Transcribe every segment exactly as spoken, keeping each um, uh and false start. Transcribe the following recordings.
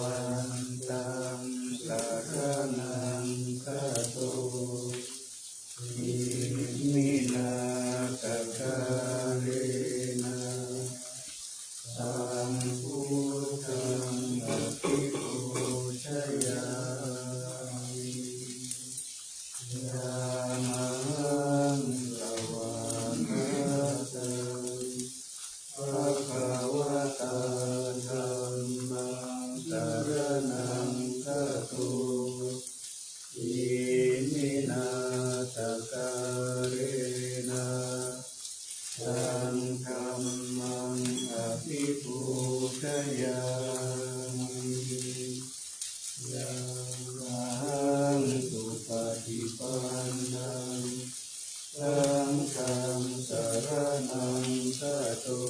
Bhagavantaṃ saraṇaṃ gato, iminā sakkārena taṃ buddhaṃ abhipūjayāmi. Yāmahaṃ svākkhātaṃ bhagavatā dhammaṃ saraṇaṃ gato, iminā sakkārena taṃ dhammaṃ abhipūjayāmi. Yāmahaṃ supaṭipannaṃ saṅghaṃ saraṇaṃ gato,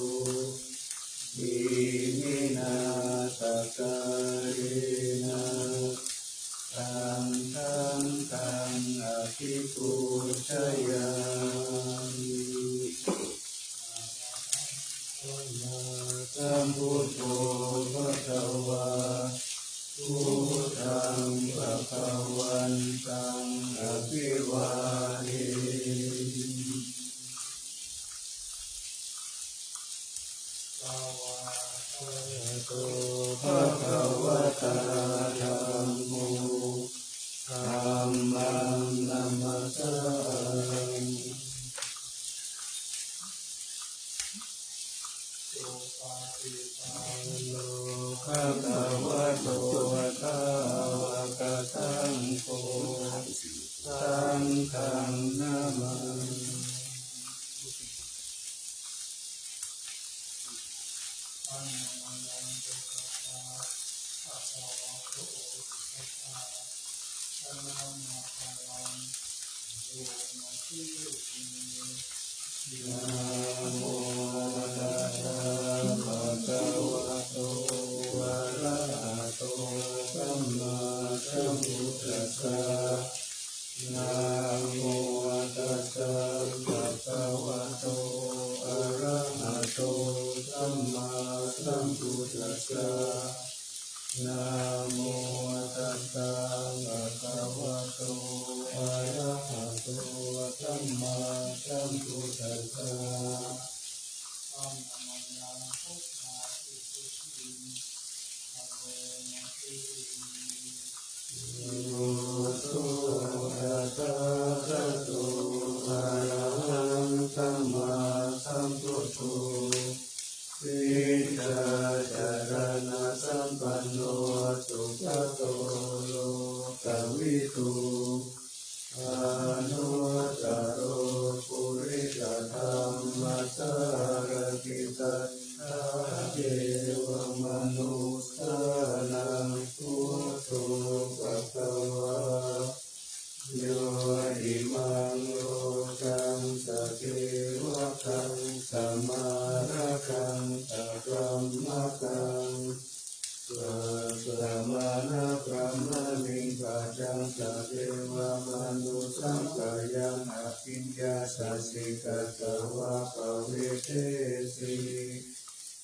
iminā sakkārena taṃ saṅghaṃ abhipūjayāmi. Arahaṃ sammāsambuddho bhagavā, buddhaṃ bhagavantaṃ abhivādemi. Svākkhāto bhagavatā dhammo, dhammaṃ namassāmi. Supaṭipanno bhagavato sāvakasaṅgho, saṅghaṃ namāmi. Namo tassa bhagavato arahato sammāsambuddhassa. Namo tassa bhagavato arahato sammāsambuddhassa. Namo tassa bhagavato arahato sammāsambuddhassa. Yo so tathāgato arahaṃ sammāsambuddho vijjācaraṇasampanno sugato lokavidū anuttaro purisadammasārathi satthā devamanussānaṃ buddho bhagavā. Yo imaṃ lokaṃ sadevakaṃ samārakaṃ sabrahmakaṃ sassamaṇabrāhmaṇiṃ pajaṃ sadevamanussakayaṃ abhiññāya siddhigatavā pavedesi.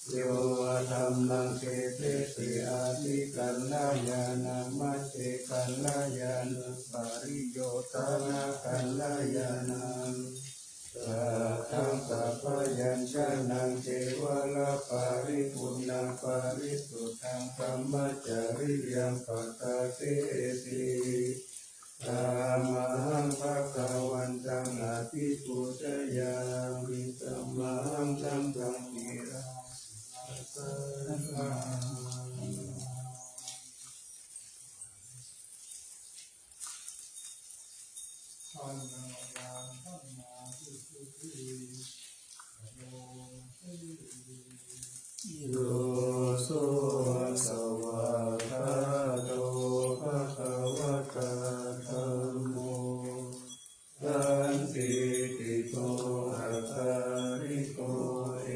Yo dhammaṃ devesi ādikalyāṇaṃ majjhekalyāṇaṃ pariyosānakalyāṇaṃ tattha bhayañjanaṃ kevalaparipuṇṇaṃ parisuddhaṃ brahmacariyaṃ paṭṭhāsesi. Tamahaṃ bhagavantaṃ abhipūjayāmi. Tamahaṃ saṅghaṃ sirasā namāmi. Yo so svākkhāto bhagavatā dhammo sandiṭṭhiko akāliko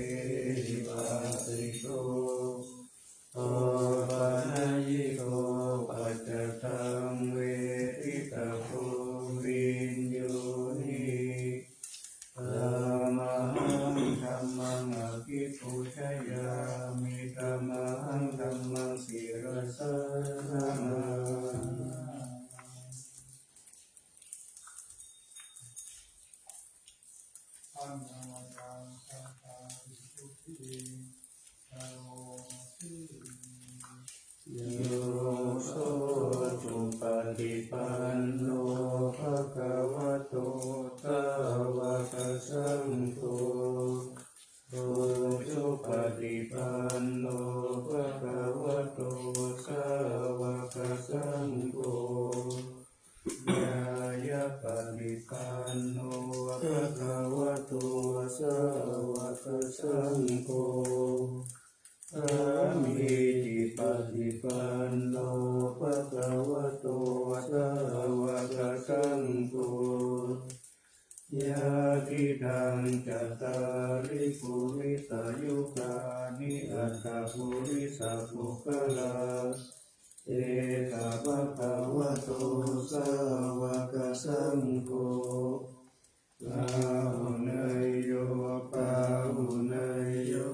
ehipassiko opanayiko paccattaṃ veditabbo viññūhī. Tamahaṃ dhammaṃ abhipūjayāmi. Tamahaṃ dhammaṃ sirasā namāmi. Yo so supaṭipanno bhagavato sāvakasaṅgho, ujupaṭipanno bhagavato sāvakasaṅgho, ñāyapaṭipanno bhagavato sāvakasaṅgho, sāmīcipaṭipanno bhagavato sāvakasaṅgho, yadidaṃ cattāri purisayugāni aṭṭha purisapuggalā, esa bhagavato sāvakasaṅgho, āhuneyyo pāhuneyyo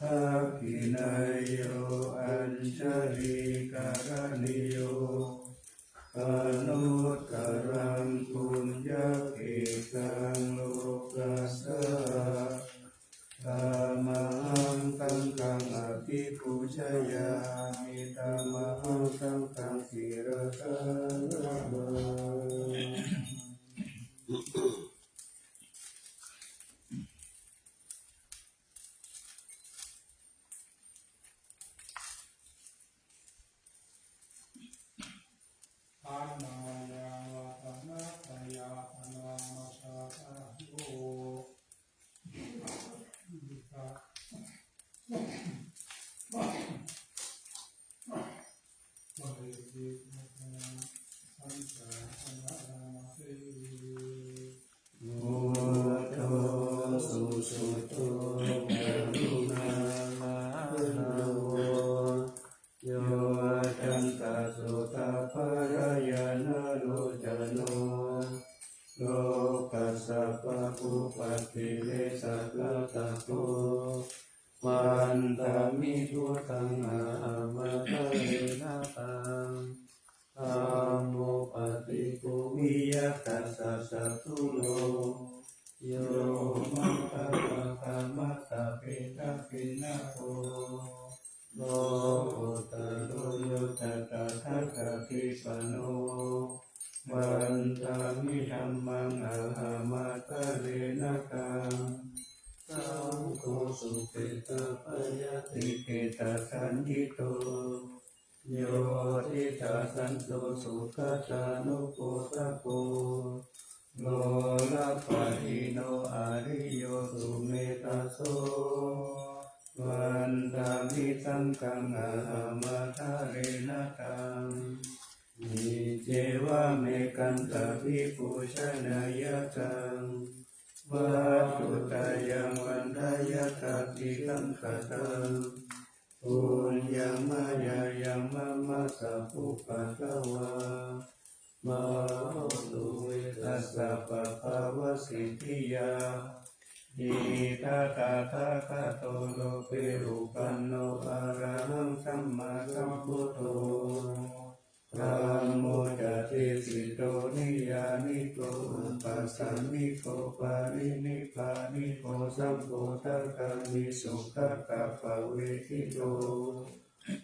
dakkhiṇeyyo añjalikaraṇīyo, anuttaraṃ puññakkhettaṃ lokassāti. Tamahaṃ saṅghaṃ abhipūjayāmi. Tamahaṃ saṅghaṃ sirasā namāmi. Ṭhānāya vāsanāsaya ṭhānāma sārayo, sabbapuppadiresa ghātabbo vandāmi buddhaṃ ahamatharena taṃ. Dhammo paṭibbūhiyatassa satulo yo maggapākamatha petāpiṇḍako lokuttaro yo tathāgataṃ jnanāya vandāmi dhammaṃ ahamatharena taṃ. Saṅgho supetappayatiketasaññito yo diṭṭhasanto sugatānupādako lola pahīno ariyo sumettā so vandāmi saṅghaṃ ahamatharena taṃ. Iccevamekantabhipūjanāyattaṃ vatthuttayaṃ vandāyattha tilaṅgataṃ puññaṃ mayā yaṃ mama sabbupaddavā mā hontu ve tassa pabbāvasiddhiyā. Idha tathāgato loke uppanno arahaṃ sammāsambuddho dhammo ca desito niyyāniko uppasamiko parinibbāniko sammodagāmi sugatappavedito.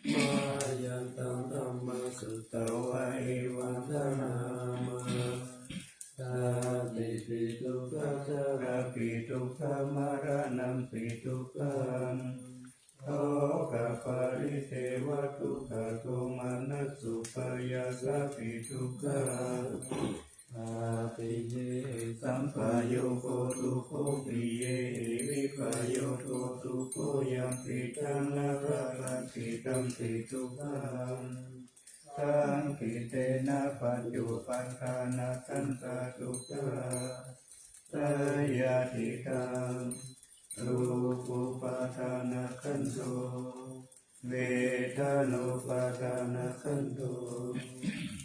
Mayā taṃ dhammaṃ sutvā evaṃ bhaṇāma: jātipi dukkā jarāpi dukkā maraṇampi dukkhaṃ sokaparidevadukkhadomanassupāyāsāpi dukkhā appiyehi sampayogo dukkho piyehi vippayogo dukkho yampicchaṃ na labhati tampi dukkhaṃ saṅkhittena pañcupādānakkhandhā dukkhā saṅyādiṭṭhaṃ rūpupādānakkhandho vedanupādānakkhandho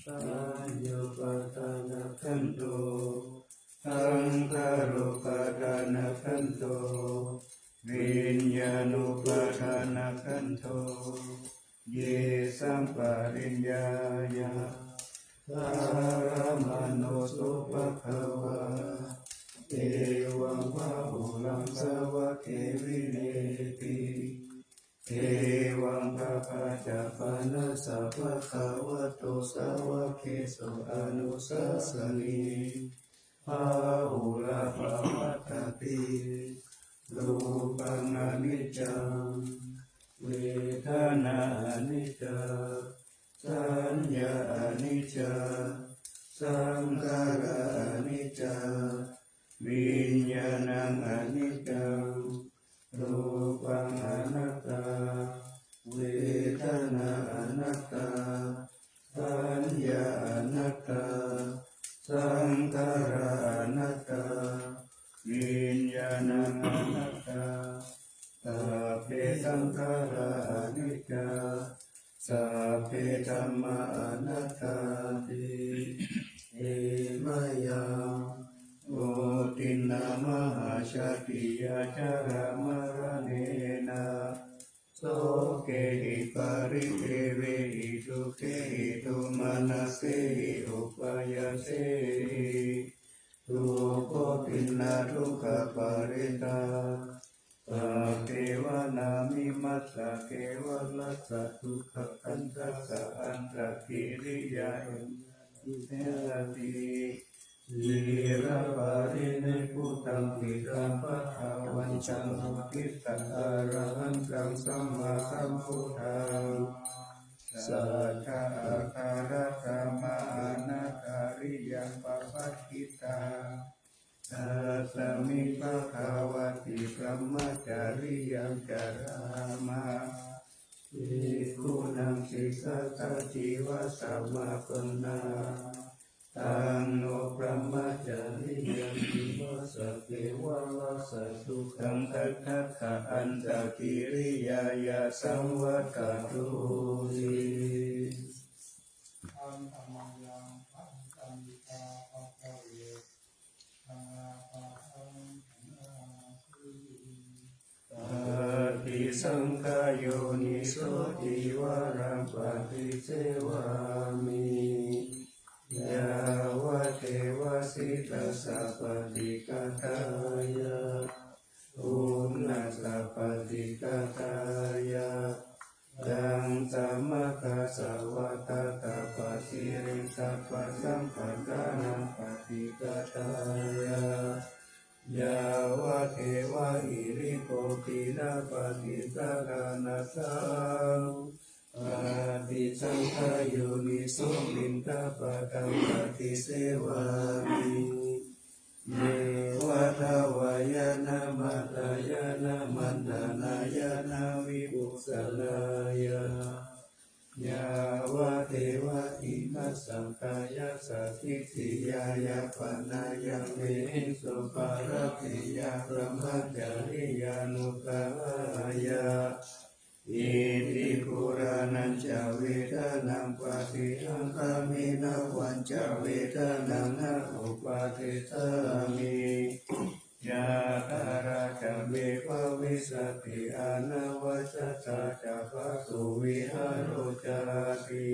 saññāupādānakkhandho saṅkhārupādānakkhandho viññāṇupādānakkhandho ye sampariññāya saramāno so bhagavā evaṃ bahulaṃ sāvake vineti. Evaṃ bhāvāya pāṇassa bhagavato sāvakesu anussāsanī bahulā pavattati. Rūpaṃ aniccaṃ, vedanā aniccā, saññā aniccā, saṅkhārā aniccā, viññāṇaṃ aniccaṃ. Rūpaṃ anattā, vedanā anattā, saññā anattā, saṅkhārā anattā, viññāṇaṃ anattā. Sabbe saṅkhārā aniccā, sabbe dhammā anattāti. He mayaṃ puttinā mahāsatiyā jarāmaraṇena sokehi paridevehi dukkhehi domanassehi upāyāsehi dukkhopiṇṇadukkhaparittā ca kevalāni maccakevalassā dukkhakandhassa antakiriyāya iti. Ciraparinibbutampi taṃ bhagavantaṃ uddissa arahantaṃ sammāsambuddhaṃ satthā āgarakkhama anattariyaṃ pabbajitā. Tasmiṃ bhagavati brahmacariyaṃ carāma bhikkhūnaṃ sīsāsajīva samāpannā. Taṃ no brahmacariyaṃ divā ca kevalassa dukkhaṃ tathāgatassa antakiriyāya saṃvattatu ti. Handa mayaṃ paṇḍitāni bhikkhave, sā Saṅkhayoniso cīvaraṃ paṭisevāmi, yāvadeva sītassa paṭighātāya, uṇhassa paṭighātāya, ḍaṃsamakasavātātapasiriṃsapasamphassānaṃ paṭighātāya, yāvadeva hirikopinaṃ paṭisallānatthāya, paṭisaṅkhayoniso piṇḍapātaṃ paṭisevāmi, neva davāya na madāya na maṇḍanāya na vibhūsanāya, yāvadeva imassa kāyassa ṭhitiyā yāpanāya vihiṃsuparatiyā brahmacariyānuggahāya, iti purāṇañca vedanaṃ paṭihaṅkhāmi navañca vedanaṃ na uppādessāmi, yātrā ca me bhavissati anavajjatā ca phāsuvihāro cāti.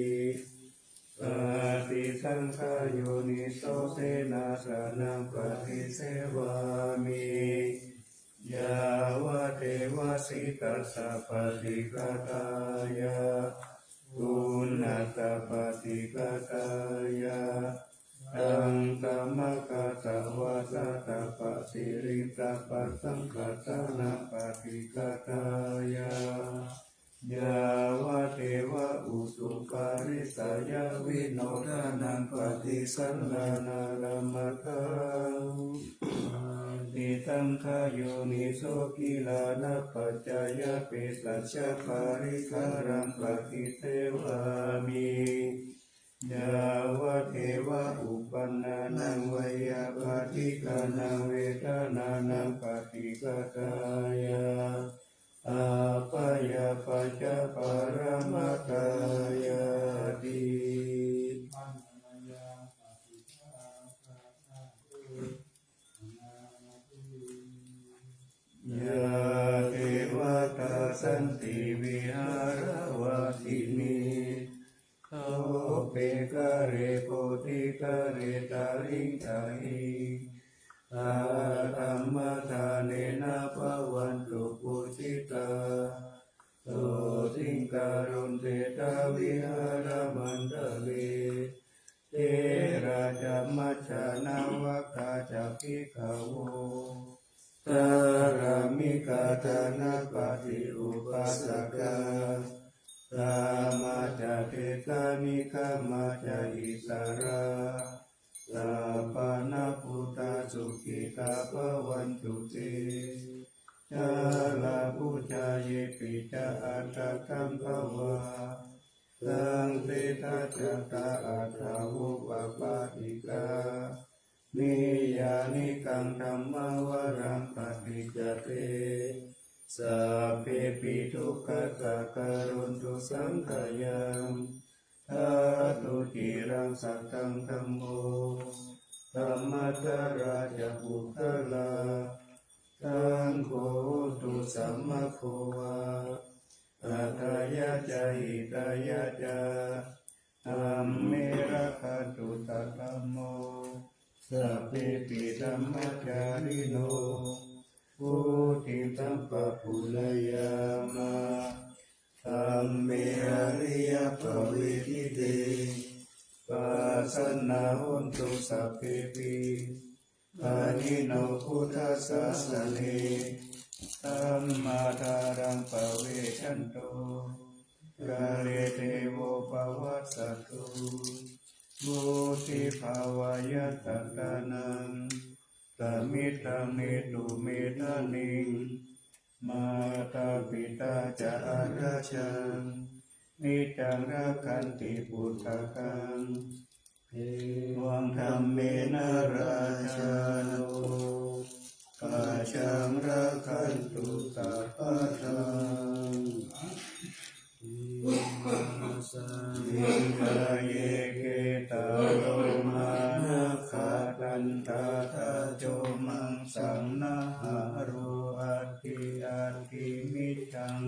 Paṭisaṅkhayoniso senāsanaṃ paṭisevāmi, yāvadeva sītassa paṭighātāya, uṇhassa paṭighātāya, ḍaṃsamakasavātātapasiriṃsapasamphassānaṃ paṭighātāya, yāvadeva utuparissayavinodanaṃ paṭisallānārammatthaṃ. Paṭisaṅkhayoniso gilānapaccayabhesajjaparikkhāraṃ paṭisevāmi, yāvadeva uppannānaṃ veyyābādhikānaṃ vedanānaṃ paṭighātāya, abyāpajjhaparamatāyāti. Yā devatā santi vihāravāsinī, thūpe ghare bodhighare tahiṃ tahiṃ, attamadānena bhavantu pūjitā, sotthiṃ karontedha vihāramaṇḍale. Therā ca majjhā navakā ca bhikkhavo, dhāramikā dānapatī upāsakā, gāmā ca desā nigamā ca issarā, sappāṇabhūtā sukhitā bhavantu te. Jalābujā yepi ca aṇḍakambhavā, saṃsedajātā athavopapātikā, niyyānikaṃ dhammavaraṃ paṭicca te, sabbepi dukkhassa karontu saṅkhayaṃ. Ṭhātu ciraṃ sataṃ dhammo, dhammaddharā ca puggalā, saṅgho hotu samaggo va, atthāya ca hitāya ca, dhamme rakkhantu saddhammo, sabbepi dhammacārino, vuḍḍhiṃ sampāpuṇeyyāma, dhamme ariyappavedite. Pasannā hontu sabbepi, pāṇino buddhasāsane, dhammādhāraṃ pavecchanto, kāle devo pavassatu. Vuḍḍhibhāvāya sattānaṃ, samiddhaṃ netu medaniṃ, mātā pitā ca atrajaṃ, niccaṃ rakkhanti puttakaṃ, evaṃ dhammena rājāno, pajaṃ rakkhantu sabbadā. Imasmiṃ kāye gehatomānakkhadantā, taco maṃ saṃnāharo atti, atti micchaṃ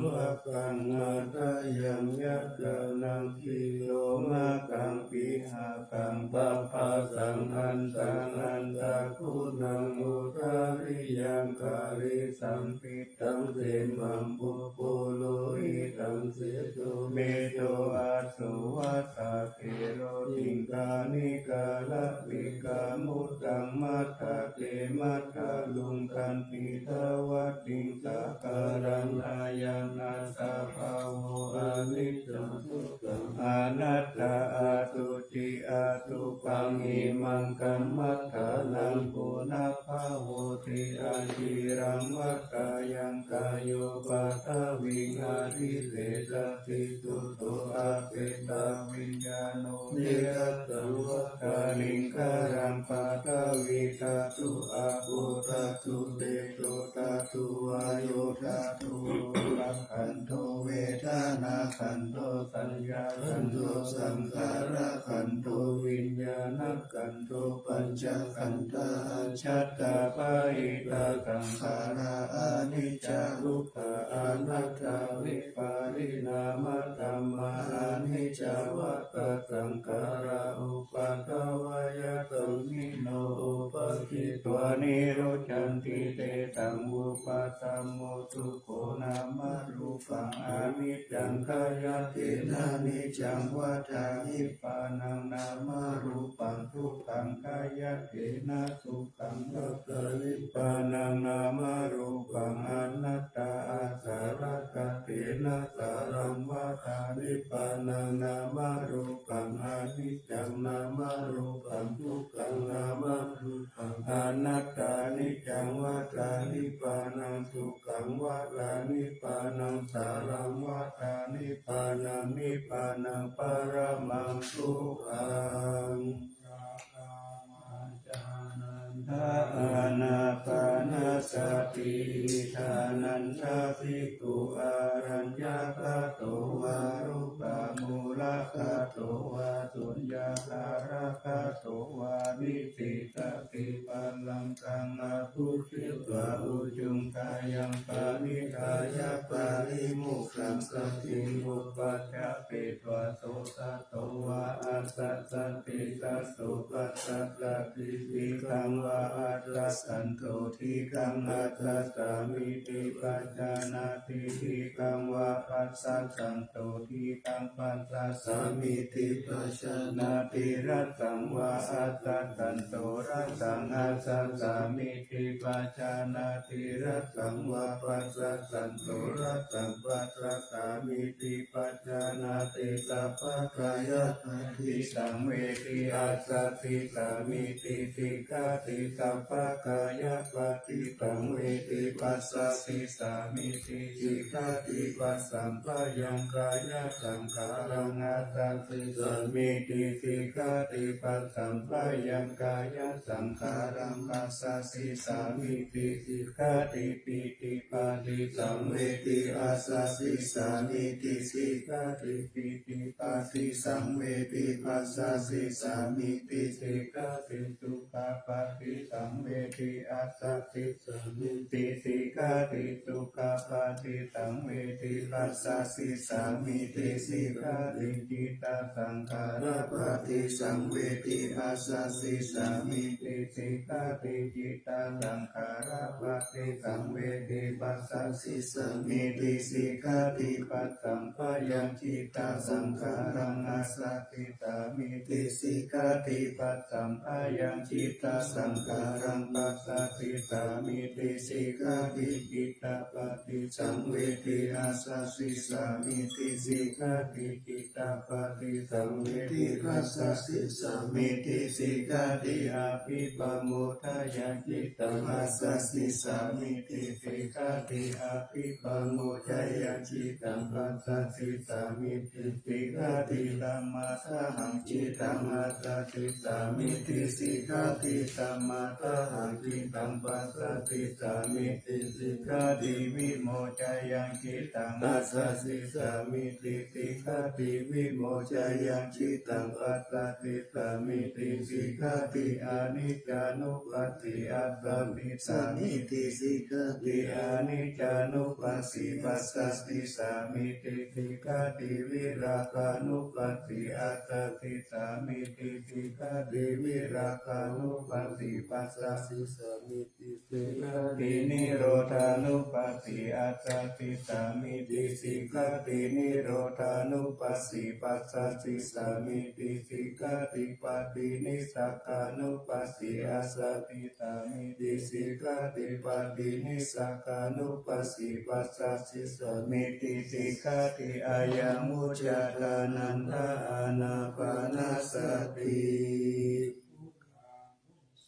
antaṃ antaguṇaṃ udariyaṃ karisaṃpittaṃ timbaṃ pupulohitaṃ sedo medo asu vata tero tiṅkhaṇikaratikā muttaṃ mattha te matthaluṅganti dvattiṃ sakaraṃ ayaṃ attabhāvo aniccaṃ dukkhaṃ anattā asuci asukhaṃ imaṃ kammadānaṃ punabbhavoti ajiraṃ vata yaṃ kāyo paṭhaviṃ adhisessati chuddho apetaviññāṇo niratthaṃ vata liṅgaraṃ paṭhavī dhātu āpo dhātu tejo dhātu vāyo dhātu rūpakkhandho vedanākkhandho saññākkhandho saṅkhārakkhandho viññāṇakkhandho pañcakkhandhā ajjhattabahiddhā saṅkhārā aniccā dukkhā anattā vipariṇāmadhammā aniccā vata saṅkhārā uppādavayadhammino uppajjitvā nirujjhanti tesaṃ vūpasamo sukho nāmarūpaṃ aniccaṃ khayattena niccaṃ vata nibbānaṃ nāmarūpaṃ dukkhaṃ khayattena sukhaṃ vata nibbānaṃ nāmarūpaṃ anattā āsarakkhattena saraṃ vata nibbānaṃ nāmarūpaṃ aniccaṃ nāmarūpaṃ dukkhaṃ nāmarūpaṃ anattā niccaṃ vata nibbānaṃ sukhaṃ vata nibbānaṃ saraṃ vata nibbānaṃ nibbānaṃ paramaṃ sukhaṃ. Ānanda ānāpanasati. Ānanda bhikkhu āraññakato vā rukkhamūlakato vā suññatārakato vā nisīdati pallaṅkaṃ abhujitvā ujuṃ kāyaṃ panidhāya parimukhasatiṃ upajjhāpetvā so sato vā assa sati sato passasati dīghaṃ vā assa santo dīghaṃ assasāmīti pajānāti dīghaṃ vā passassanto dīghaṃ passasāmīti pajānāti rassaṃ vā assa santo rassaṃ assasāmīti pajānāti rassaṃ vā passassanto rassaṃ passasāmīti pajānāti sabbakāyappaṭisaṃvedi assasisāmīti sikkhati sabbakāyappaṭisaṃvedi passasisāmīti sikkhati passamphayaṃkāyasaṅkhāraṃ assasisāmīti sikkhati passamphayaṃkāyasaṅkhāraṃ passasisāmīti sikkhati pīti paṭisaṃvedi assasisāmīti sikkhati pīti paṭisaṃvedi passasisāmīti sikkhati sukhapaṭisaṃvedi assasisāmīti sikkhati sukhapaṭisaṃvedi passasisāmīti sikkhati cittasaṅkhārapaṭisaṃvedi assasisāmīti sikkhati cittasaṅkhārapaṭisaṃvedi passasisāmīti sikkhati passamphayaṃ cittasaṅkhāraṃ assasisāmīti sikkhati passamphayaṃ cittasaṅkhāraṃ passasisāmīti sikkhati cittapaṭisaṃvedi assasisāmīti sikkhati cittapaṭisaṃvedi passasisāmīti sikkhati abhipamodhayaṃ cittaṃ assasisāmīti sikkhati abhipamodhayaṃ cittaṃ passasisāmīti sikkhati sammādahaṃ cittaṃ assasisāmīti sikkhati sammādahaṃ cittaṃ passasisāmīti sikkhati vimodhayaṃ cittaṃ assasisāmīti sikkhati vimodhayaṃ cittaṃ passasisāmīti sikkhati aniccānuppattī assasisāmī sāmīti sikkhati. Aniccānupassī passati sāmīti sikkhati. Virāgānupassī assati sāmīti sikkhati. Virāgānupassī passati sāmīti sikkhati. Nirodhānupassī assati sāmīti sikkhati. Nirodhānupassī passati sāmīti sikkhati. Paṭinissagga nupassī assati sāmīti sikkhati. Paṭinissagga nupassī passati sāmīti sikkhati. Ayaṃ vuccati ānanda ānāpānasati.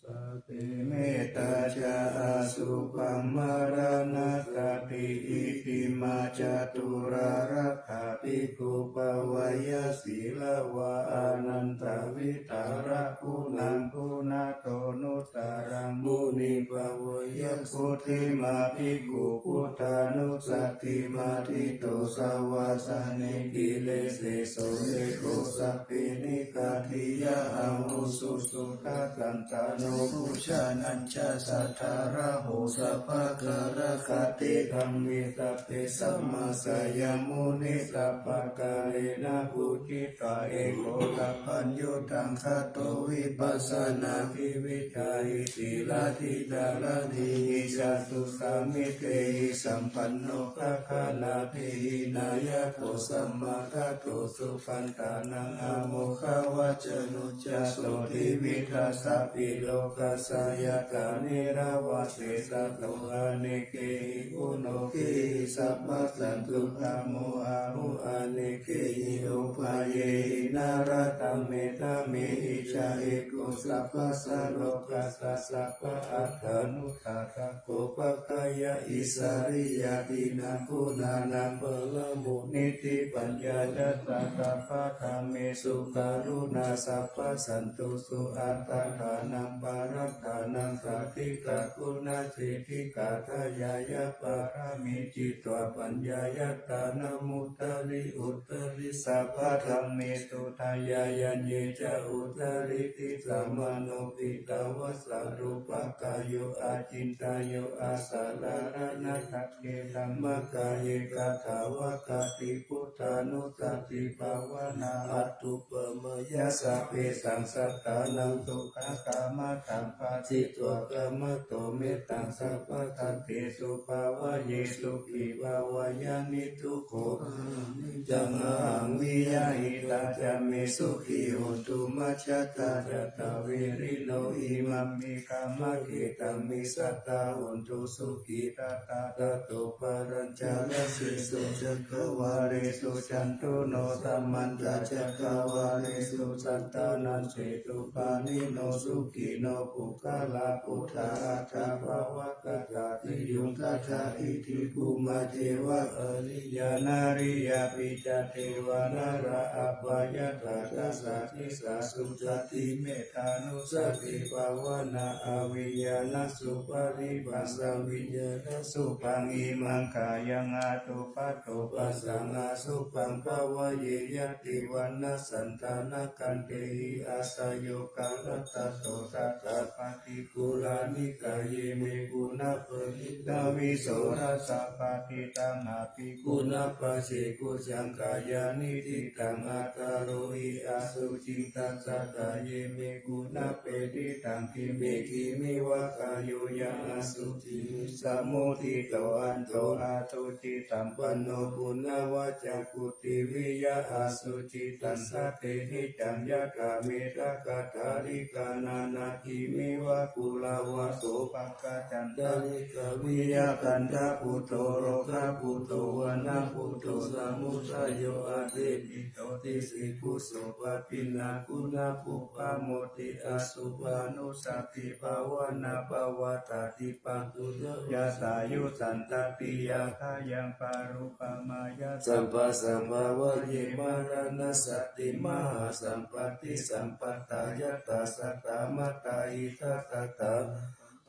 Sati metā ca asubhaṃ maraṇasati. Itimā caturārakkha bhikkhū bhāveyya sīlavā ānanda vihāraguṇaṃ guṇato nuttaraṃ. Munī bhāveyya: Kho ṭhimā bhikkhu buddhānussatimatthito savāsane giriseso eko sabbe nigghātiyā avuso suddhakanthano bujānañca saddāraho sabbakārakate dhamme sabbe samāsayamune sabbakālena bujī tvā eko sabbaññutaṃ gato vipassanābhivijjāhi sīlādidhāraṇīhi catusammiṭṭhitehi sampanno gaganābhī hīnāyako samāgato supaṇṇānaṃ āmodavacano ca so tividhasapi lokassa yathā nirāvā sesato anekehi guṇokehi sabbasantukaṃ mo ahu anekehi upāyehi naratthaṃ mettā mehi ca eko sabbassa lokassa sabbaatthānudassako pagghāya issarīyadīnaṃ guṇānaṃ paramo nitti paññā ca sabbadhammesu karuṇā sabbasantusu atthādānaṃ parattanaṃ sati kakuṇasiddhi kāthāya ya pāramī citvā paññāyatanamuttari uttari sabbadhammesu dhāyayaññe ca uttariṃ tisamanupphitvā saruppakāyo acintayyo asadaranasaṅ ke dhammakāye kathāva kāti buddhānussatibhāvanā attupamāya sabbesaṃ sattānaṃ sukhakammataṃ phāsitvā khamatu mettaṃ sabbasatthisu bhāvaye sukhī bhāvaye niddukkho arahaṃ vihāhi tañca me sukhī hotu majjhattā ca dvāraṃ imaṃ me dhammakkhettaṃ me sadā hontu sukhitattā tato palañca dasesu cakkavāḷesu cantano samantā cakkavāḷesu cantanaṃ jetupāṇino sukhino puggalā buddhā aṭṭhā pāvakatā tiyuṃ tadā iti bhummā devā ariyā nariyā pi ca devā nalā apayattā dasā disā suddhāti me ttānussatibhāvanā avijjānaṃ supatipassā vijjānaṃ subhaṃ imaṃ kāyaṃ āsupatto passaṃ asubhaṃ bhāvaye yadi vaṇṇaṃ chandanakantehi āsayogalattato sadā paṭikūlanī kāye me guṇā paṇītā visorasā pāṭitaṃ abhiguṇāpaseku saṅkhāya niṭṭhitaṃ ataroti asuciṃ tassa kāye me guṇā paṇītaṃ khemhi khemheva kāyo yaṃ asuciṃ nisammoditvā ando asucisampanno puṇṇavācako tiviyaṃ asuciṃ taṃ satthe niccaṃ yathā mettakathalikā nānākhemeva kulavā ko pañcasandhāni kaviyaṃ gandhabhūto rogabhūto vaṇṇabhūto samudayo aṭṭhibhito disippuso padakkhiṇaguṇapuppamo ti asubhānussatibhāvanā pavattati pāturahu yathāyuṃ santāti yathāyaṃ parūpamāya sampassaṃ bhāvaye maraṇassati mahāsampattisampattā yattha sattā mattā hitasattā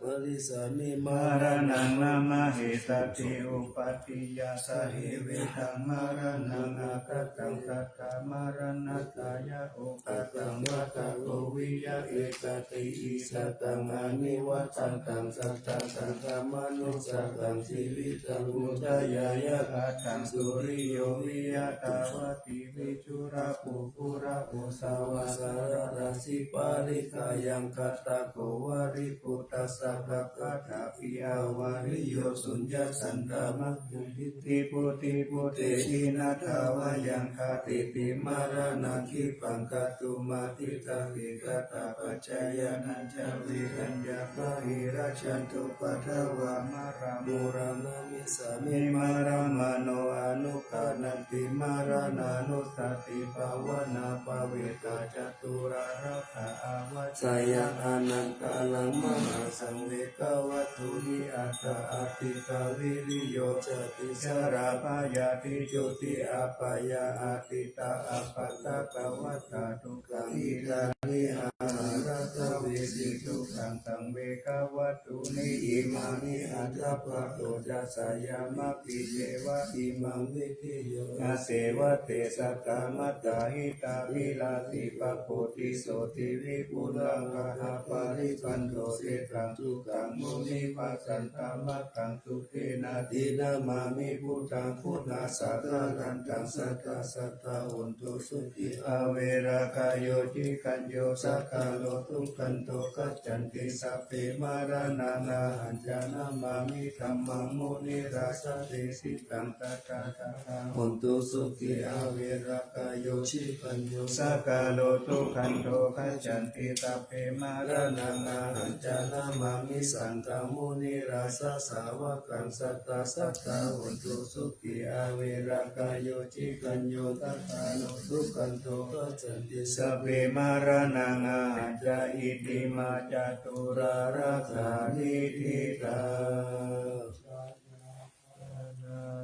marissāmi, maraṇaṃ na mahessati, uppādi āsave mettaṃ maraṇaṃ āgataṃ, tathā maraṇatthāya uppādaṃ, vata kho viya etadīhi: sataṃ anivajjitaṃ, sattantaṃ khamatu, sataṃ jīvitaṃ udayāya, kataṃ suriyo viya tavatthi viduḷhako, kumbhako ca vassatarājī, palighayaṃ kaṭṭhako valiputto, ca pāpā tappi avariyo, suññā santā mā gū diṭṭhi buddhi bhūtehi, na dvāyaṃ khantīti maraṇaṃ, khippaṃ kātumatthidāni, ghātapajjāyānañca viraññā, bāhirajjhattupaddavā, maraṃ maraṇaṃ na missāmi, maraṃ mano anuggaṇhanti, maraṇānussatibhāvanā, parittaṃ ca tūlā rakkhaṃ, āvajjeyya anantaṃ, mahāsaṃvegavattuni, aṭṭha āditta viriyo, jāti jarābyādi juti apāyā, atītā appaṭivatā dukkhaṃ, idāni haratha vesi dukkhaṃ, saṃvegavattuni imāni, aṭṭhapato ca sayaṃ, maggi ceva imaṃ vidheyya, aseva te sattā, mātā hitā virāsi, paggo diso divipulā, gahaparibbāṇḍo seṭṭhaṃ, dukkhaṃ munivajjaṃ, tamataṃ sudena, dinamāmi buddhaṃ, buddhasākalaṃ, taṃ sadā sadā hontu, sukhī averā, kāyo cigañño, sakalo dukkhando, gacchanti sabbe maraṇaṃ, ahañca namāmi, dhammaṃ munirājā, desitaṃ sadā sadā hontu, sukhī averā, kāyo cigañño, sakalo dukkhando, gacchanti sabbe maraṇaṃ, ahañca namāmi, saṅghaṃ munirājā, sāvakaṃ sadā sadā hontu, sukhī averā, kāyo cigañño, sakalo dukkhando, gacchanti sabbe maraṇaṃ, ahañca. Iti mā catūlā rakkhaṇī disā.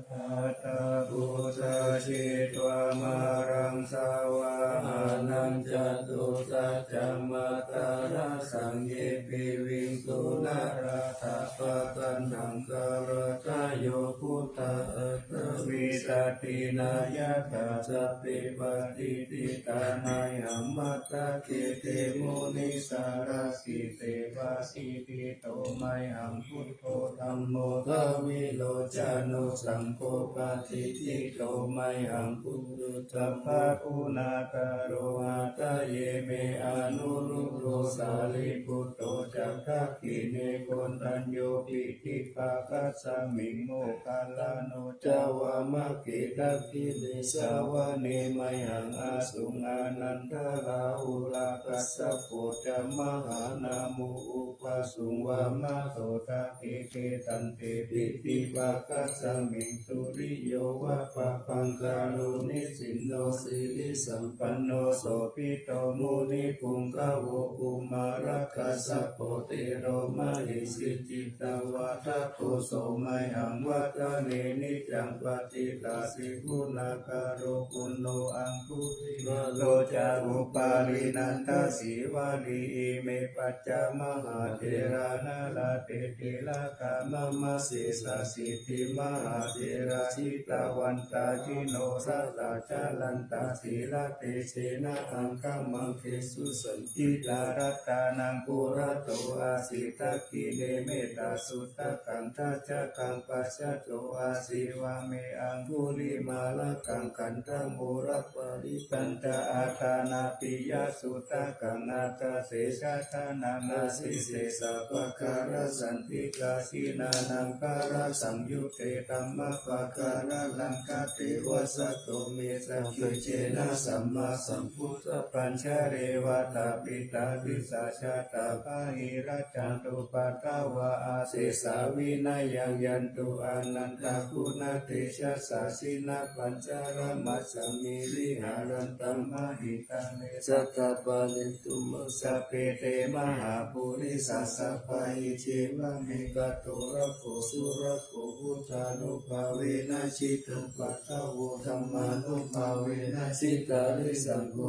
Tattha buddhā jetvā māraṃ savāhanaṃ, catusaccāmatarasaṃ ye piviṃsu narāsabhā. Taṇhaṅkarādayo buddhā aṭṭhavīsati nāyakā, sabbe patiṭṭhitā mayhaṃ matthake te munissarā. Sīse paṭiṭṭhito mayhaṃ buddho dhammo dvilocano, saṅgho patiṭṭhito mayhaṃ ujū sabbaguna karo. Hadaye me anuruddho sārīputto ca dakkhiṇe, koṇḍañño piṭṭhibhāgasmiṃ moggallāno ca vāmake. Dakkhiṇe savane mayhaṃ āsuṃ ānandarāhulā, kassapo ca mahānāmo ubhāsuṃ vāmasotake. Te sante piṭṭhibhāgasmiṃ suriyo va pabhaṅkaro, nisinno sirisampanno sobhito munipuṅgavo. Kumārakassapo thero mahesī cittavādako, so mayhaṃ vadane niccaṃ patiṭṭhāsi guṇākaro. Puṇṇo aṅgulimālo ca upālī nandasīvalī, ime pañca mahātherā nalāṭe tilakā mama. Sesāsīti mahātherā jitavantā jinorasā, jalantā sīlatejena aṅgamaṅgesu saṇṭhitā. Ratanaṃ purato āsi dakkhiṇe mettasuttakaṃ, dhajaggaṃ pacchato āsi vāme aṅgulimālakaṃ. Khandhamoraparittañca āṭānāṭiyasuttakaṃ, aṭṭhatesadanā āsi sesā pākārasaṇṭhitā. Jinānāṃ balasaṃyutte dhammapākāralaṅkate, vasato me sakiccena sammāsambuddhapañjare. Vātapittādisañjātā bāhirajjhattupaddavā, asesā vinayaṃ yantu anantaguṇatejasā. Jinapañjaramajjhamhi viharantaṃ mahītale, sadā pālentu māṃ sabbe te mahāpurisāsabhā. Iccevamekato rakkho surakkho, buddhānubhāvena jitupaddavo, dhammānubhāvena jitārisaṅgho,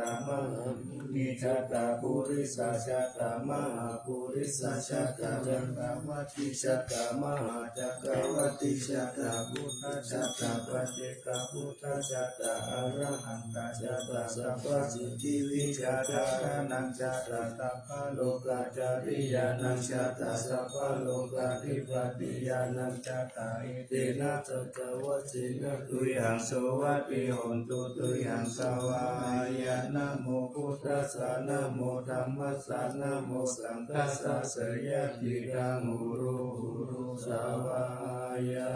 jata, mahāmuni jata, purisajatta, mahāpurisajata, cakkavattijata, mahācakkavattijata, buddhajata, paccekabuddhajata, arahantājata, sabbasiddhivijjādharānañjata, sabbalokacāriyānañjata, sabbalokādhipatiñāṇañjata, etena saccavajjena tuyhaṃ sovatthi hotu. Tuyhaṃ svāhāya. Namo buddhassa, namo dhammassa, namo saṅghassa, jayasiddhaṃ hotu, hotu svāhāya.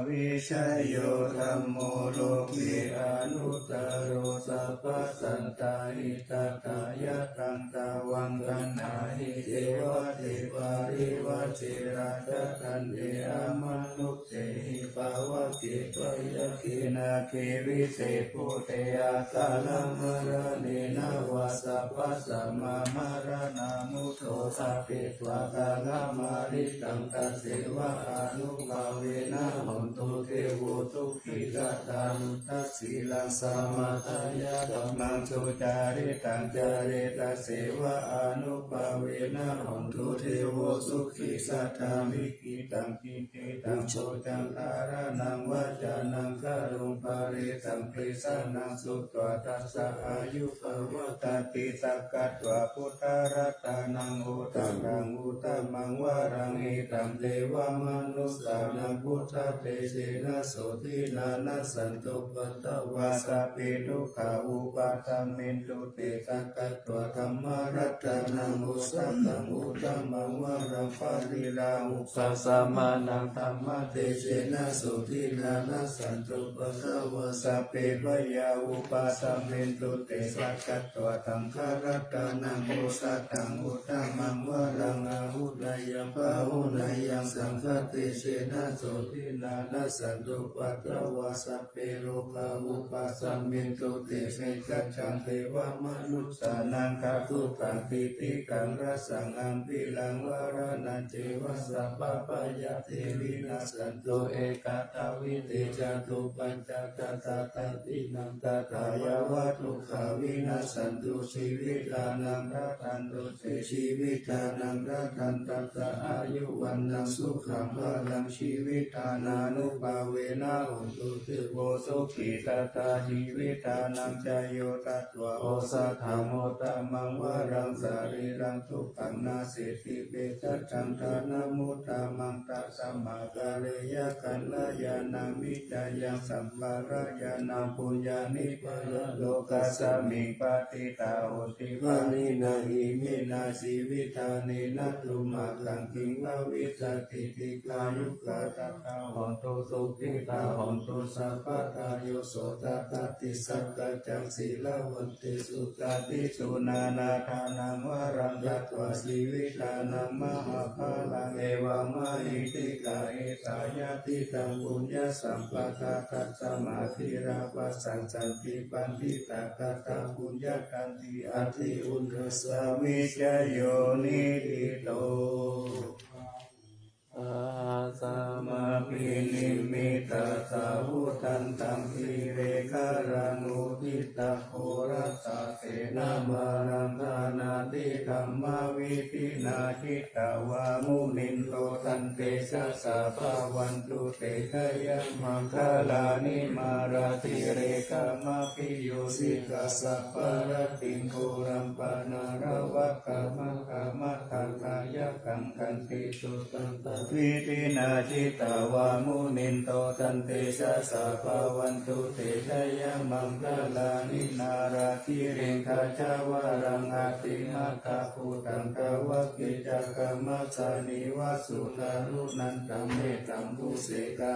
Vijayo dhammo loke anuttaro, sabbasattahitatthāya, taṃ tvaṃ gaṇhāhi devate parivajje, rakkhattante amanussehi, pāvake byagghe nāge vise bhūte, akāramaraṇena vā sabbasmā maraṇā mutto, sabbe tvā kaṇhā maritaṃ, tasseva ānubhāvena hontu devo sukhī sadā. Duṭṭhasīlaṃ samādāya, dhammaṃ sucaritaṃ care, tasseva ānubhāvena hontu devo sukhī sadā. Likkhitaṃ cintitaṃ soccaṃ dhāraṇaṃ vācanaṃ garuṃ, paresaṃ desanaṃ sutvā, tassa āyu pavaḍḍhatīti. Sakkatvā buddharatanaṃ osathaṃ uttamaṃ varaṃ, hitaṃ devamanussānaṃ, buddhatejena sotthinā, nassantupaddavā sabbe, dukkhā vūpasamentu te. Sakkatvā dhammaratanaṃ osathaṃ uttamaṃ varaṃ, pariḷāhūpasamanaṃ, dhammatejena sotthinā, nassantupaddavā sabbe, bhayā vūpasamentu te. Sakkatvā saṅgharatanaṃ osathaṃ uttamaṃ varaṃ, āhuneyyaṃ pāhuneyyaṃ, saṅghatejena sotthinā, nassantupaddavā sabbe, rogā vūpasamentu te. Bhāsetaṃ devamanussānaṃ, gandhabbagītikaṃ rasaṃ, ambīraṃ varaṇañceva, sabbabhayā te vinassantu, ekadā vītehi catupaccātā. Dasaṭīnaṃ tathāyāva dukkhā vinassantu, jīvitānaṃ dadantu te. Jīvitānaṃ dadantassāyu, vaṇṇaṃ sukhaṃ balaṃ, jīvitadānānubhāvena hotu devo sukhī sadā. Jīvitadānañca yo datvā osathaṃ uttamaṃ varaṃ, sarīraṃ sukhaṃ nasīti, bhesajjhaṃ dhanamuttamaṃ, tasmā kāleyya kalyāṇaṃ, vicayaṃ sampādeyya, na puññāni paralokasmiṃ, pati ṭā honti pāṇinā. Iminā jīvitadānena tumhākaṃ, kiṃ bhavissatīti. Dīghāyukā sadā hontu, sukhitā hontu sabbadā. Yo sottha atthi sakkaccaṃ, sīlavantesu jātisū, nānādānaṃ varaṃ datvā, jīvitadānaṃ mahapphalaṃ. Evammahiddhikā etā yadidaṃ puññasampadā, tasmā dhīrā bhaṇanti paṇḍitā, katā puññakkhetti atthi uṇhissaṃ, vijayo niṭṭhito. Sahassamabhinimmitasāvudhantaṃ, grīmekhalaṃ uditaghorasasenamāraṃ, dānādidhammavidhinā jitavā munindo, tantejasā bhavantu te jayamaṅgalāni. Mārātirekamabhiyujjhitasabbarattiṃ, ghorampanāḷavakamakkhamathaddhayakkhaṃ, khantīsudantavidhinā jitavā munindo, tantejasā bhavantu te jayamaṅgalāni. Nāḷāgiriṃ gajavaraṃ atimattabhūtaṃ, dāvaggicakkamasanīva sudāruṇantaṃ, mettambuseka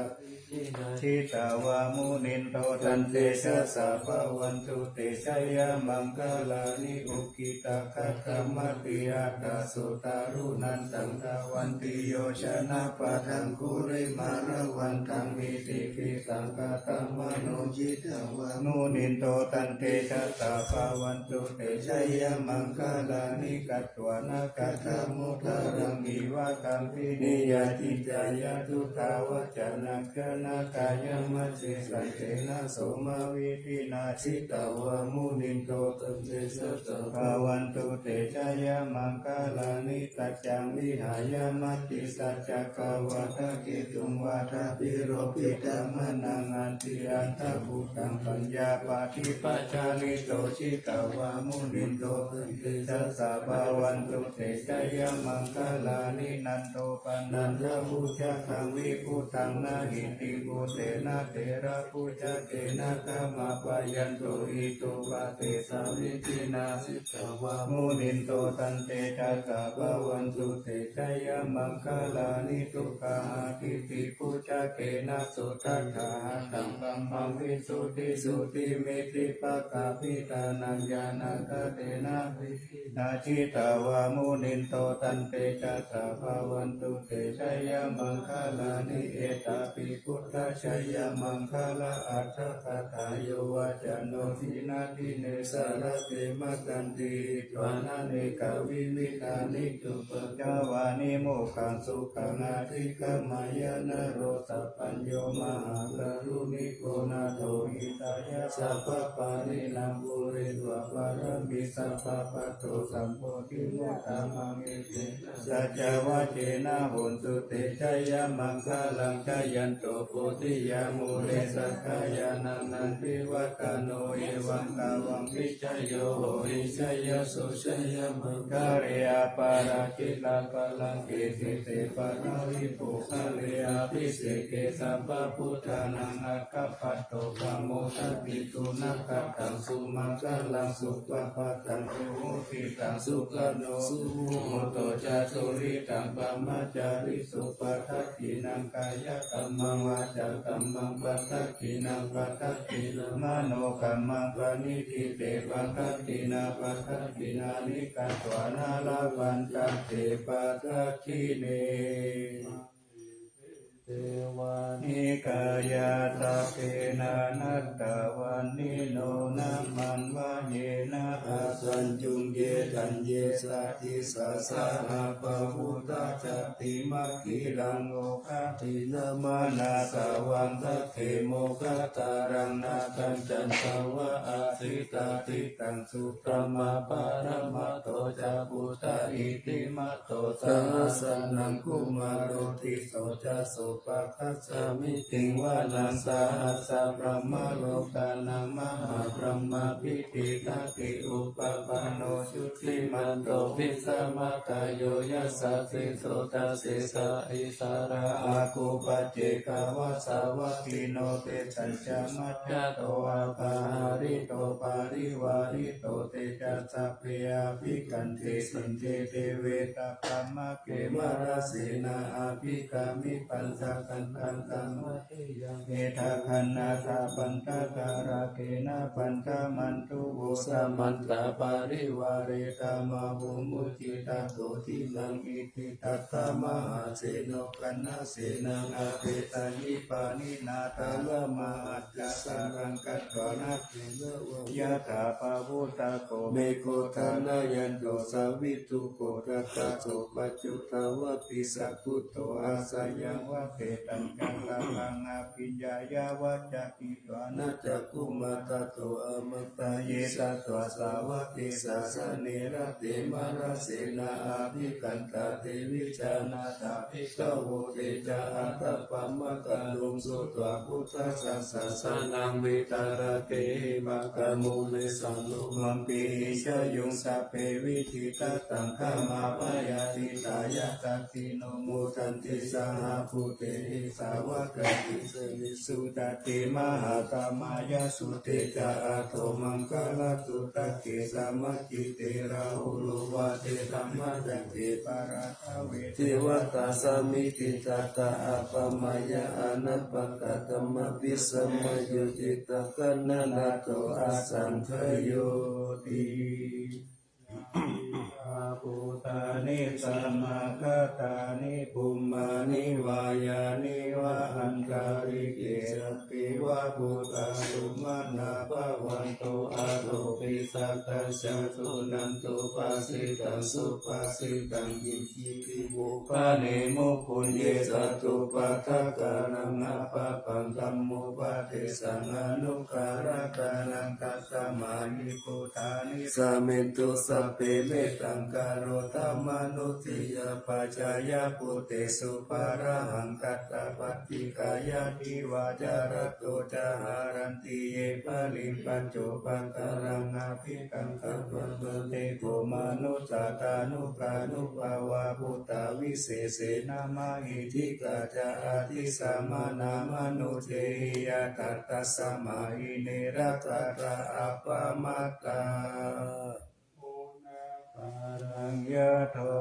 jitavā munindo taṃ tejasā bhavatu te jayamaṅgalāni. Ukkhittakhaggamatihatthasudāruṇantaṃ dhāvantiyojanapathaṅgulimālavantaṃ iddhībhisaṅkhatamano jitavā munindo taṃ tejasā bhavatu te jayamaṅgalāni. Katvāna kaṭṭhamudaraṃ iva gabbhinīyā ciñcāya duṭṭhavacanaṃ janakāyamajjhe santena somavidhinā jitavā munindo taṃ tejasā bhavatu te jayamaṅgalāni. Saccaṃ vihāya matisaccakavādaketuṃ vādābhiropitamanaṃ atiandhabhūtaṃ paññāpadīpajalito jitavā munindo taṃ tejasā bhavatu te jayamaṅgalāni. Nandopanandabhujagaṃ vibudhaṃ mahiddhiṃ puttena therabhujagena damāpayanto iddhūpadesavidhinā jitavā munindo taṃ tejasā bhavatu te jayamaṅgalāni. Duggāhadiṭṭhibhujagena sudaṭṭhahatthaṃ brahmaṃ visuddhijutimiddhibakābhidhānaṃ ñāṇāgadena vidhinā jitavā munindo taṃ tejasā bhavatu te jayamaṅgalāni. Etāpi buddhajayamaṅgalaaṭṭhagāthā yo vācano dinadine sarate matandī hitvānanekavividhāni cupaddavāni mokkhaṃ sukhaṃ adhigameyya naro sapañño. Mahākāruṇiko nātho hitāya sabbapāṇinaṃ pūretvā pāramī sabbā patto sambodhimuttamaṃ. Etena saccavajjena hotu te jayamaṅgalaṃ. Jayanto bodhiyā mūle sakyānaṃ nandivaḍḍhano evaṃ tvaṃ vijayo hohi jayassu jayamaṅgale aparājitapallaṅke sīse paṭhavipokkhare abhiseke sabbabuddhānaṃ aggappatto pamodati. Sunakkhattaṃ sumaṅgalaṃ supabhātaṃ suhuṭṭhitaṃ sukhaṇo sumuhutto ca suyiṭṭhaṃ brahmacārisu padakkhiṇaṃ kāyakammaṃ vācākammaṃ padakkhiṇaṃ padakkhiṇaṃ manokammaṃ paṇidhī te padakkhiṇā padakkhiṇāni katvāna labhantatthe padakkhiṇe. Devāni kāyā sabbe nānattavaṇṇino nāmanvayena āsaññuṃ ye caññe sadisā saha pavutthajātimakkhīlaṃ oghatiṇṇamanāsavaṃ sakhe moggallānaṃ nāthañchandavā asikkhāti. Taṃ sutvā paramattho ca buddho iddhimato saha sanaṅkumāro tisso ca sopāga samitiṃ vanaṃ sahassaṃ brahmalokānaṃ mahābrahmābhitiṭṭhati. Upapanno jutimanto bhismākāyo yasassi so dasettha issarā āgū paccekavasavattino. Tesañca majjhato appahārito parivārito te ca sabbe abhikkante sinde deve sabrahmake mārasenā abhikkāmi. Pañcakkhandhā samadiyaṃ etha gaṇhatha pañcakārāgena pañcamatto vo samantā parivāretha mā vo muñcittha sotthinnaṃ. Iti tattha mahāseno kaṇhasenaṃ apesayi pāṇinā talamāhacca saraṃ katvāna yathā pāvussako megho thanayanto savijjuko tattha so paccudāvatti saṅkuddho asayaṃvase. Tañca sabbaṃ abhiññāya vavakkhitvāna cakkhumā tato āmantayi satthā sāvake sāsane rate mārasenā abhikkantā te vijānātha bhikkhavo. Te ca ātappamakaruṃ sutvā buddhassa sāsanaṃ vītarāgehi pakkhamunesaṃ lomampi iñjayuṃ. Sabbe vijitasaṅgāmā bhayātītā yasassino modanti saha bhūte Sāvakā sīse visuddhā te mahātamāya sutejā ato maṅgarā sutake samācite rāhulo vācedhammā sacce paratthave devatā samitiṃ tattha appamāya anappakattaṃ abhisamāyo cittaṃ nanato asaṅkhayoti. Bhūtāni samāgatāni bhummāni vā yāni va antalikkhe sabbeva bhūtā sumanā bhavantu athopi sakkacca suṇantu bhāsitaṃ subhāsitaṃ iccipi vūpanimukhunje sattupathakaraṃ appattaṃ dhammupadesaṃ anuggārakānaṃ tasmā hi bhūtā nisāmentu sabbe mettaṃ karotha mānusiyā pajāya bhūtesu pāṇahaṃ katvā paṭiggaṇhāti vācārato ca haranti ye baliṃ pañcupakaraṃ abhikkantā bhadante kho manussā tānukānubhāvā bhūtā visesena mahiddhikā ca atthi samaṇā manussehiyā tattha samaye ne rakkhatha appamattā. Paraṃ yathā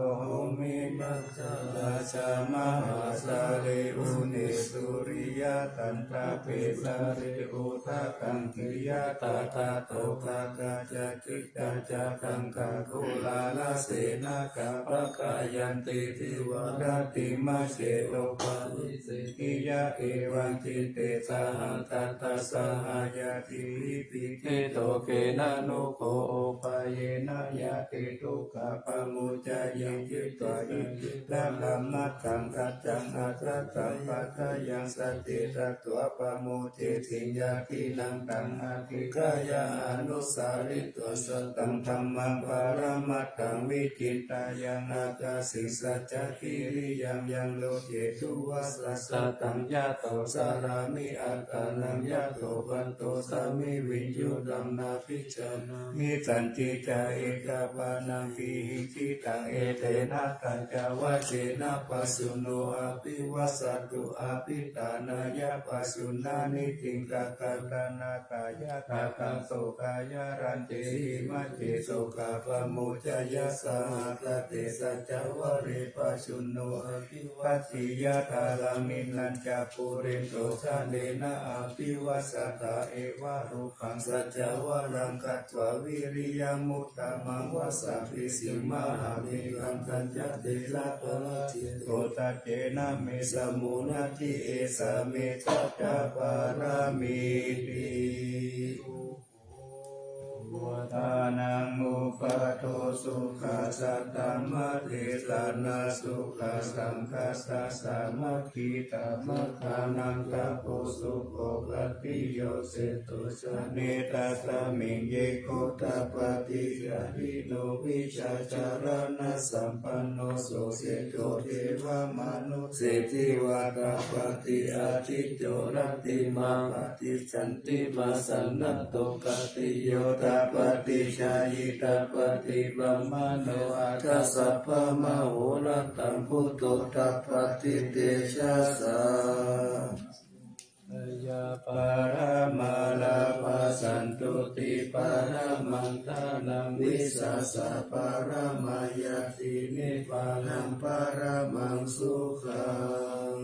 bhūmi majjhā rājā mahāsālī vane suriyā taṃ tapesāre udakaṃ khiyā tadā toghā gacchanti tacchataṃ kakulālā senā kappakkhayanti divā rattimajjhe opavessi khiyā evaṃ citte saha tattha sahayaṭṭhi ṭhito kheṇa no kho upāyena yati dukkhā pamuccaye. Ṭhitā ca itidaṃ dhammaṭṭhaṃ saccaṃ asattaṃ paccayaṃ sacce tatvā pamucceti ñātīnaṃ taṃ adhikkāya anussaritvā sataṃ dhammaṃ paramatthaṃ vici tāyaṃ ākāsiṃ saccakiriyaṃ yaṃ loke duvvassa sataṃ yato carāmi attānaṃ yato pattosāmi viññūhīnaṃ nābhijānāmi sañcicca ekapāṇaṃ tīhi cittaṃ etena saccavajjena pāsuna abhivajjatu abhiṭhānāya pāsuna nicciṃ kattaṃ taṇha ṭṭhāya tathā sokāya rajjesi majjhe sokā pamuccaya saha sate saccavare pāsuna abhivajjeyya dhāraṃ niṇṇañca pūrentu sallena abhivajjatha evarūpaṃ saccavajjena katvā viriyamuttamaṃ vassaṃ bhismāhaṃ meghaṃ sañjaye sabrahmā sacce saccena me sammo natthi esā me saccapāramīti. Uddhānaṃ ubhādo sukhā saddhammadesanā sukhā saṅghassa sāmaggī dhammadānaṃ tapo sukho bhāgiyosito jane tasmiṃ ye kho tapaṭicārino vijjācaraṇasampanno so sito devamanu ssedeva tapati ādicco rattimābhāti candimā sannaddho khattiyo tapati jhāyī tapati brāhmaṇo atha sabbamahorattaṃ buddho tapati tejasā. Jaya paramā lābhā santuṭṭhi paramaṃ dhanaṃ vissāsa paramā ñāti nibbānaṃ paramaṃ sukhaṃ.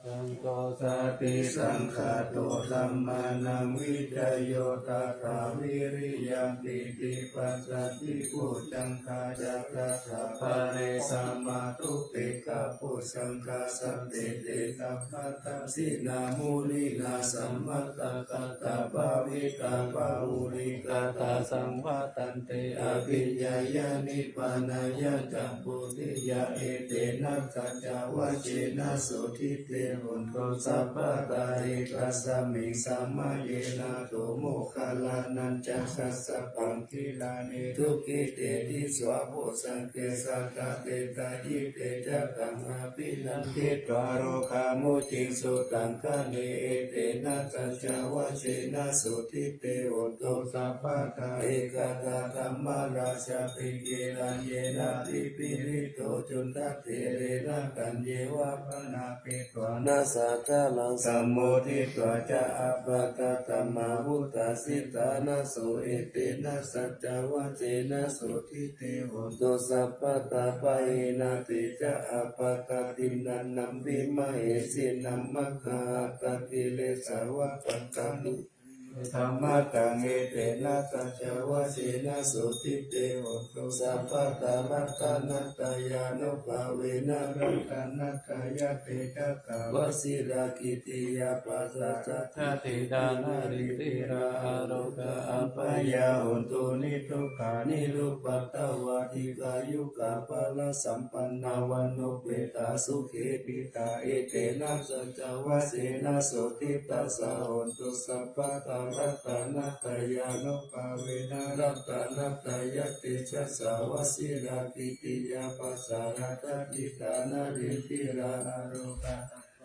Saṅgho satisaṅkhāto dhammānaṃ vicayo tathā viriyaṃ pīti passaddhi bojjhaṅgā ca tathāpare samādhupekkhabojjhaṅgā sattete dhammadassinā muninā sammadakkhātā bhāvitā bahulīkatā saṃvattante abhiññāya nibbānāya ca bodhiyā etena saccavajjena sotthi te hotu. tu sabbadā. Ekasmiṃ samaye nātho moggallānañca kassapaṃ gilāne dukkhite disvā bojjhaṅge satta desayi. Te ca taṃ abhinanditvā rogā mucciṃsu taṅkhaṇe. Etena saccavajjena sotthi te hotu sabbadā. Ekadā dhammarājāpi gelaññenābhipīḷito cundattherena taññeva bhaṇāpetvāna sādaraṃ sammoditvā ca ābādhā tamhā vuṭṭhāsi ṭhānaso. Etena saccavajjena sotthi te hotu sabbadā. Pahīnā te ca ābādhā tiṇṇannampi mahesinaṃ maggāhatakilesāva pattānubhāvena dhammaṭṭhaṃ. Etena saccavajjena sotthi te hotu sabbadā. Ratanattayānubhāvena ratanattayatejasā vajirakkhittiyā pasārajjitā naḷhittirā arogā abyāpajjhā hontu niddukkhā nirupaddavā dīghāyukā balasampannā vaṇṇopetāsukhī ṭhitā. Etena saccavajjena sotthi tassa hotu sabbadā. Ratanattayānubhāvena ratanattayatejasā vajirakkhittiyā pasārajjitā naḷhittirā arogā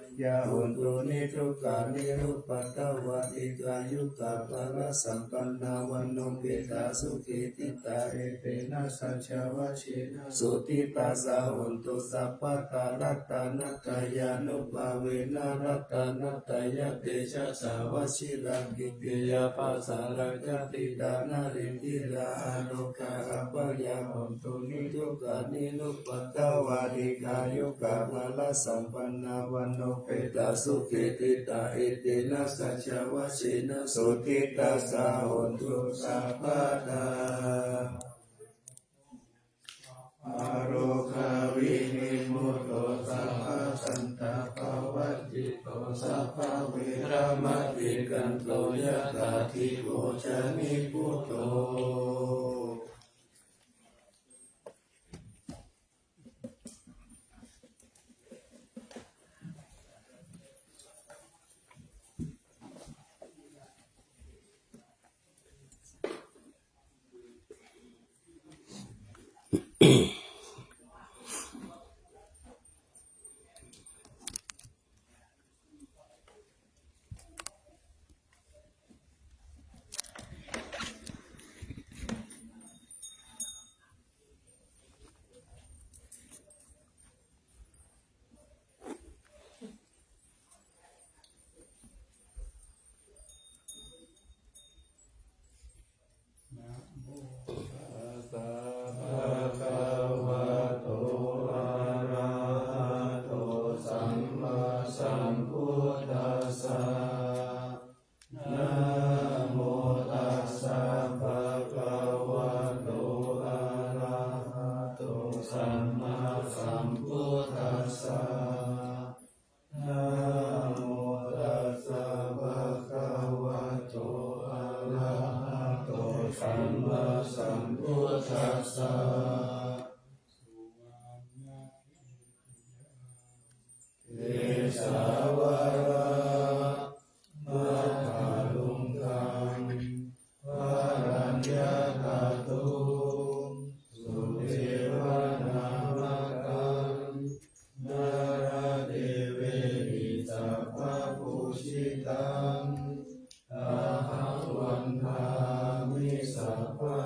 abyāpajjhā hontu niddukkhā nirupaddavā dīghāyukā balasampannā vaṇṇopetāsukhī ṭhitā. Etena saccavajjena sotthi tassa hotu sabbadā. Ratanattayānubhāvena ratanattayatejasā vajirakkhittiyā pasārajjitā naḷhittirā arogā abyāpajjhā hontu niddukkhā nirupaddavā dīghāyukā balasampannā vaṇṇopetāsukhī ṭhitā. Etena saccavajjena sotthi tassa hotu sabbadā. Arogā vinimutto sabbasantāpavajjito sabbaveramatikkanto yathā dīpo janiputo. Namo tassa bhagavato arahato sammāsambuddhassa. Namo tassa bhagavato arahato sammāsambuddhassa. Namo tassa bhagavato arahato sammāsambuddhassa. Kesavara matthaluṅgaṃ varaññātato sudevanāmakaṃ nāḷadevehi sabbapūjitaṃ ahaṃ vandāmi sabba